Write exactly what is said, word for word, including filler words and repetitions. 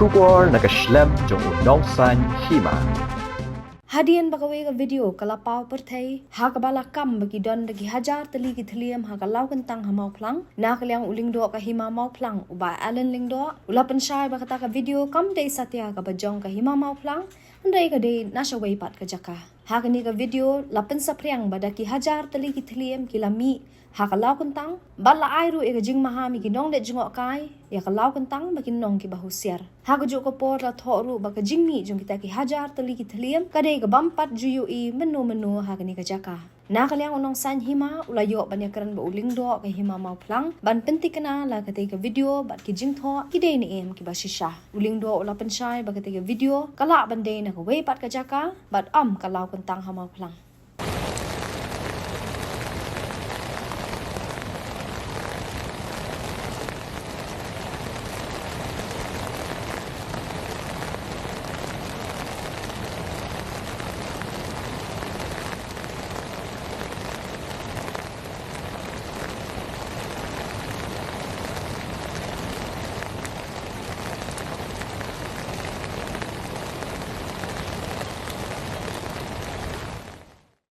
Khubor na ka shlem jong u nongsaiñ hima. Hadien ba kawei ka video ka la paw pyrthei ha kaba la kam ba ki don da ki hajar tylli ki thliem ha ka lawkyntang ha Mawphlang, na ka liang u lyngdoh ka hima Mawphlang, u Bah Alan Lyngdoh, u la pynshai ba kata ka video kam dei satia kaba jong ka hima Mawphlang, hynrei ka dei na shawei pat ka jaka. Ha kane ka video la pynsaphriang ba da ki hajar tylli ki thliem ki la mih ha ka lawkyntang, bad la ai ruh ïa ka jingmaham ïa ki nongleit jngohkai ïa ka lawkyntang ba kin long kiba husiar. Ha kajuh ka por la thoh ruh ba ka jingmih jong kita ki hajar tylli ki thliem ka dei ka bym pat ju ïohi mynno mynno ha kane ka jaka. Na ka liang u nongsaiñ hima u la ïoh ban ïakren bad u lyngdoh ka hima Mawphlang ban pynthikna la katei ka video bad ki jingthoh ki dei ne em kiba shisha. U lyngdoh u la pynshai ba katei ka video ka lah ban dei na kawei pat ka jaka bad ym ka lawkyntang ha Mawphlang.